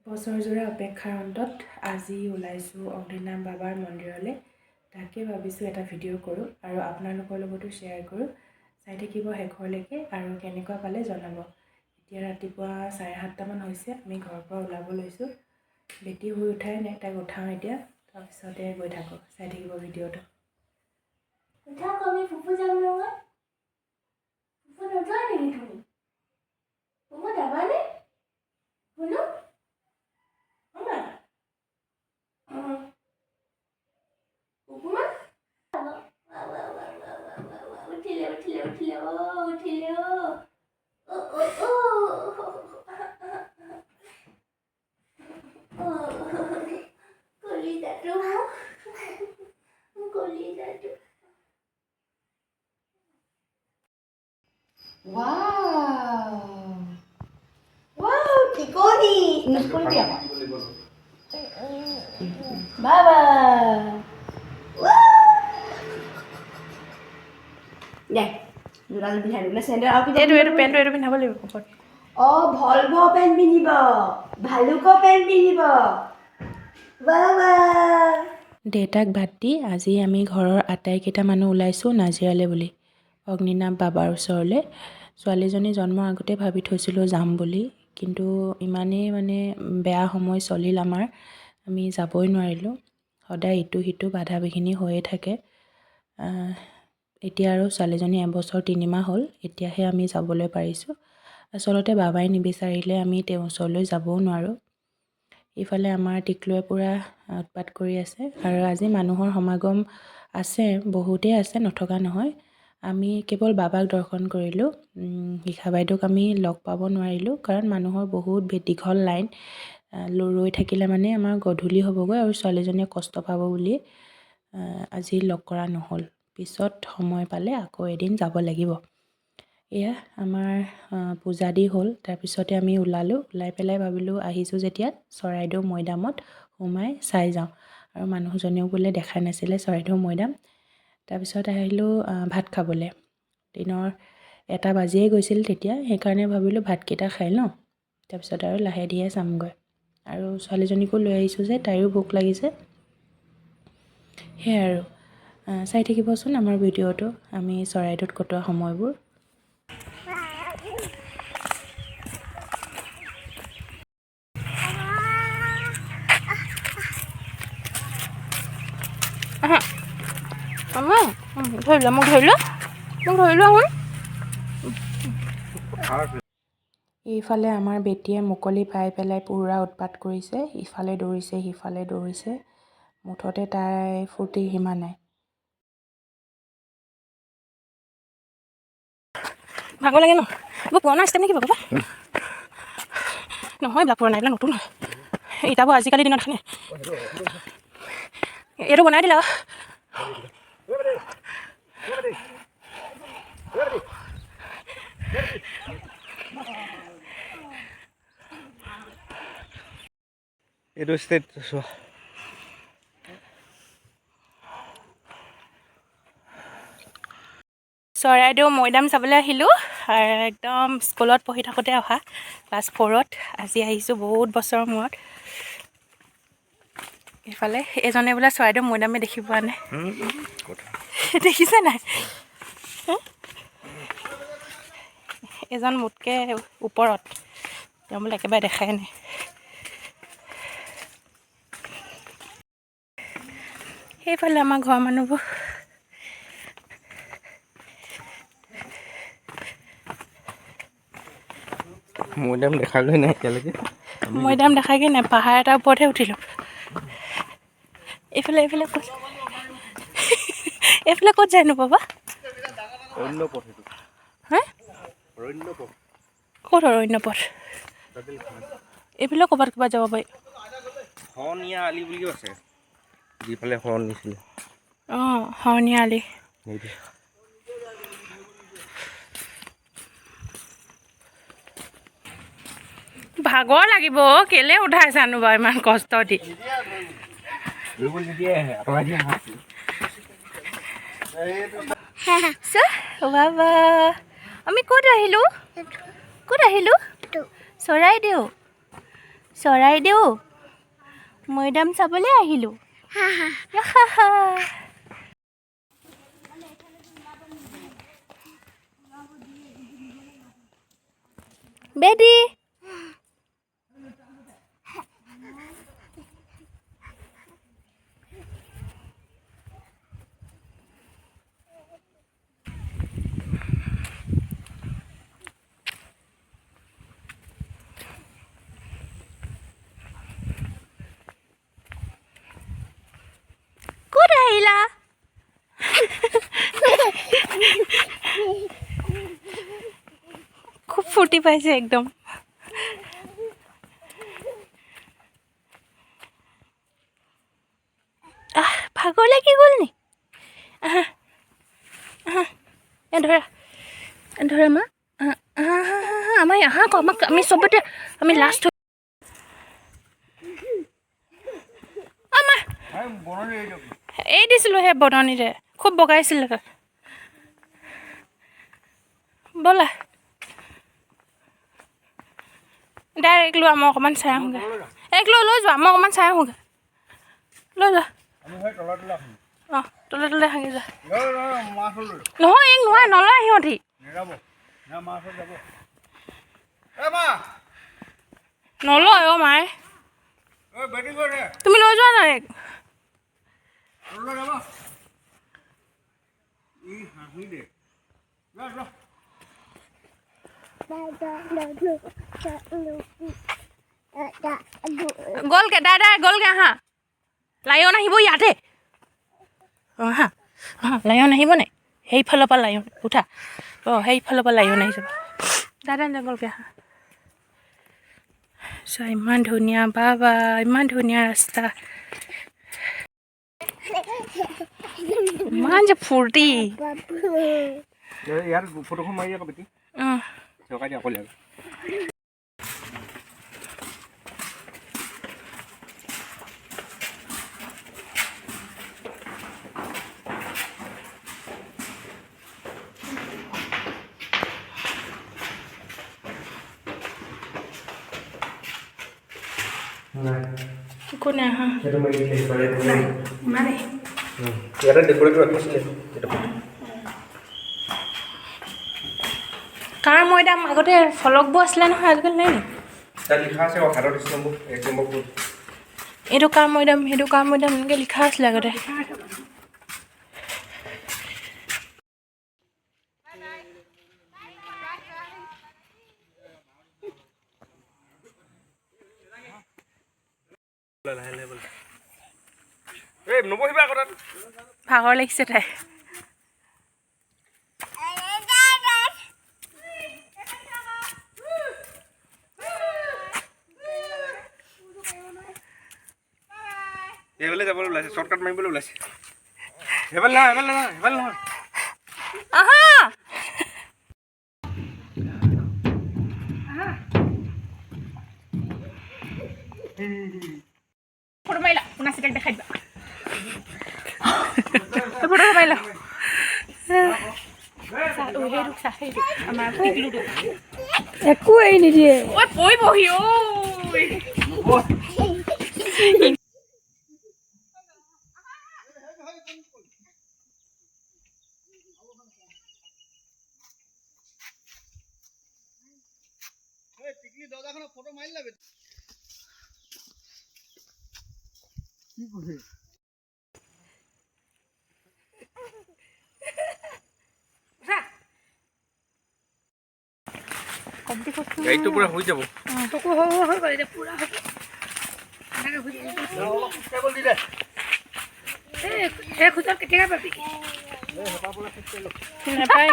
বছৰজোৰা অপেক্ষাৰ অন্তত আজি ওলাইছোঁ অগ্নিনাভ বাবাৰ মন্দিৰলৈ। তাকে ভাবিছোঁ এটা ভিডিঅ' কৰোঁ আৰু আপোনালোকৰ লগতো শ্বেয়াৰ কৰোঁ। চাই থাকিব শেষৰলৈকে আৰু কেনেকুৱা পালে জনাব। এতিয়া ৰাতিপুৱা 7:30মান হৈছে, আমি ঘৰৰ পৰা ওলাব লৈছোঁ। বেটি শুই উঠাই নাই, তাইক উঠাওঁ এতিয়া, তাৰপিছতে গৈ থাকোঁ। চাই থাকিব ভিডিঅ'টো। উঠা আকৌ, আমি ফুফু যাম নহয়। ফুফু নোযোৱা নেকি তুমি? ফুফু যাবানে? শুনো অ' মা, অঁ ফুফু মা, উঠিলে উঠিলে উঠিলে, অ' উঠিলে, অ' অ' অ' অ' কলিজাটো, কলিজাটো। Wow! Wow, টিকনি নুচুবি আকৌ। বাবা, দে জোতাযোৰ পিন্ধাই দিম। চেণ্ডেল আৰু এইটো এইটো পেণ্টটো এইটো পিন্ধাব লাগিব ওপৰত। অঁ, ভলভ পেণ্ট পিন্ধিব, ভালুকৰ পেণ্ট পিন্ধিব বাবা। দেউতাক বাদ দি আজি আমি ঘৰৰ আটাইকেইটা মানুহ ওলাইছোঁ নাজিৰালৈ বুলি, অগ্নিনাভ বাবাৰ ওচৰলৈ। ছোৱালীজনী জন্মৰ আগতে ভাবি থৈছিলোঁ যাম বুলি, কিন্তু ইমানেই মানে বেয়া সময় চলিল আমাৰ, আমি যাবই নোৱাৰিলোঁ। সদায় ইটো সিটো বাধা বিঘিনি হৈয়ে থাকে। এতিয়া আৰু ছোৱালীজনী 1 বছৰ 3 মাহ হ'ল, এতিয়াহে আমি যাবলৈ পাৰিছোঁ। আচলতে বাবাই নিবিচাৰিলে আমি তেওঁৰ ওচৰলৈ যাবও নোৱাৰোঁ। ইফালে আমাৰ টিকলুৱে পূৰা উৎপাত কৰি আছে। আৰু আজি মানুহৰ সমাগম আছে, বহুতেই আছে, নথকা নহয়। আমি কেৱল বাবাক দৰ্শন কৰিলোঁ, শিখা বাইদেউক আমি লগ পাব নোৱাৰিলোঁ, কাৰণ মানুহৰ বহুত দীঘল লাইন। ৰৈ থাকিলে মানে আমাৰ গধূলি হ'বগৈ আৰু ছোৱালীজনীয়ে কষ্ট পাব বুলি আজি লগ কৰা নহ'ল। পিছত সময় পালে আকৌ এদিন যাব লাগিব। এয়া আমাৰ পূজা দি হ'ল, তাৰপিছতে আমি ওলালোঁ। ওলাই পেলাই ভাবিলোঁ, আহিছোঁ যেতিয়া চৰাইদেউ মৈদামত সোমাই চাই যাওঁ। আৰু মানুহজনেও বোলে দেখাই নাছিলে চৰাইদেউ মৈদাম। তাৰপিছত আহিলোঁ ভাত খাবলৈ। দিনৰ 1টা বাজিয়ে গৈছিল তেতিয়া, সেইকাৰণে ভাবিলোঁ ভাতকেইটা খাই লওঁ, তাৰপিছত আৰু লাহে ধীৰে চামগৈ। আৰু ছোৱালীজনীকো লৈ আহিছোঁ যে তাইৰো ভোক লাগিছে। সেয়াই আৰু চাই থাকিবচোন আমাৰ ভিডিঅ'টো, আমি চৰাইদেউত কটোৱা সময়বোৰ। আহা মামা, ধৰি লোৱা মোক, ধৰি লোৱা মোক, ধৰি লোৱা শুন। এইফালে আমাৰ বেটীয়ে মুকলি পাই পেলাই পূৰা উৎপাত কৰিছে। ইফালে দৌৰিছে, সিফালে দৌৰিছে, মুঠতে তাই ফূৰ্তিৰ সীমা নাই। ভাগৰ লাগে ন? এইবোৰ পুৰণা ষ্টেপ নেকি বাবা? নহয়, এইবিলাক পুৰণা, এইবিলাক নতুন হয়। ইটাবোৰ আজিকালি দিনত খানে এইটো বনাই দিলা। এইটো ষ্টেট চোৱা। চৰাইদেউ মৈদাম চাবলৈ আহিলোঁ আৰু একদম স্কুলত পঢ়ি থাকোঁতে অহা, ক্লাছ 4ত। আজি আহিছোঁ বহুত বছৰৰ মূৰত। এইফালে এজনে বোলে চৰাইদেউ মৈদামে দেখি পোৱা নাই। দেখিছে নাই? হে? এজন মোতকৈ ওপৰত, তেওঁ বোলে একেবাৰে দেখাই নাই। সেইফালে আমাৰ ঘৰৰ মানুহবোৰ। মৈদাম দেখাগৈ নাই এতিয়ালৈকে। মৈদাম দেখাগৈ নাই, পাহাৰ এটাৰ ওপৰতহে উঠিলোঁ। এইফালে এইফালে ক'ত, এইফালে ক'ত যায়নো বাবা? অৰণ্য পথ সেইটো। হা? অৰণ্য পথ। ক'ত অৰণ্য পথ? তাতে লিখা আছে। এইফালে ক'ৰবাত ক'ৰবাত যাব পাৰি। শৰণীয়া আলি বুলিও আছে, যিফালে শৰণ নিছিলে। অঁ, শৰণীয়া আলি। সেইটো। ভাগৰ লাগিব অ', কেলে উঠাইছানো বাৰু ইমান কষ্ট দি? ধৰিব নিদিয়ে, আঁতৰাই দিয়া। চা বাবা, আমি ক'ত আহিলোঁ? ক'ত আহিলোঁ? চৰাইদেউ। চৰাইদেউ মৈদাম চাবলৈ আহিলোঁ। বেদি, ক'ত আহিলা? খুব ফূৰ্তি পাইছে একদম। আহ, ভাগৰ লাগি গ'ল নি? আহা আহা, এ ধৰা, এ ধৰা মা। আহা আহা আহা, আমাৰ আহা আকৌ, আমাক আমি চবতে আমি লাষ্ট। আমাৰ এই দিছিলোঁ সেই বননিতে খুব বগাইছিলে তাত। ব'লা, ডাইৰেক্ট লোৱা, মই অকণমান চাই আহোঁগৈ। এক লৈ লৈ যোৱা, মই অকণমান চাই আহোঁগৈ। লৈ যোৱা। অঁ, তলে তলে ভাঙি যোৱা। নহয়, এক নোৱাৰে, নলয় সিহঁতি। নলয় অ' মায়ে, তুমি লৈ যোৱা না এক। গ'লগে দাদা, গ'লগে। আহা, লায়ন আহিব ইয়াতে। অঁ, আহা আহা, লায়ন আহিব নাই? সেইফালৰ পৰা লায়ন উঠা। অঁ, সেইফালৰ পৰা লায়ন আহি যাব। দাদা গ'লগে, আহা। চোৱা, ইমান ধুনীয়া বাবা, ইমান ধুনীয়া ৰাস্তা, ইমান যে ফূৰ্তি। ইয়াত ফটোখন মাৰি আকৌ বেটি। অঁ। চৰকাৰী দিয়া অকলে। একো নাই। আহা। সেইটো মাৰি দিলে সেইফালে। ইমানেই। ইয়াতে ডেক'ৰেট ৰাখিছিলে এইটো। কাৰ মৈদাম? আগতে ফলকবোৰ আছিলে নহয়, আজিকালি নাই নি? তাত লিখা আছে হাতত 1 নম্বৰ, 1 নম্বৰ ফুট। এইটো কাৰ মৈদাম, সেইটো কাৰ মৈদাম, এনেকৈ লিখা আছিলে আগতে। লাহে লাহে ব'লা। এই নবহিবা আকৌ তাত। ভাগৰ লাগিছে তাই। সেইফালে যাবলৈ ওলাইছে, শ্বৰ্টকাট মাৰিবলৈ ওলাইছে। সেইফালে নহয়, সেইফালে নহয়, সেইফালে নহয়। আহা। ফটো মাৰিলা, পোনা চিতাক দেখাই দিবা। ফটো মাৰিলা। সেইটোক চা, সেইটো আমাৰ টিকলুটো। একো এৰি নিদিয়ে। ঐ, পৰিবহি ঐ। গাড়ীটো পূৰা হৈ যাব। চকু সৰু হৈ গ'ল, এতিয়া পূৰা হ'ব। এনেকৈ খুজি এই খোজত কেতিয়াবা পাবি। নাপায়।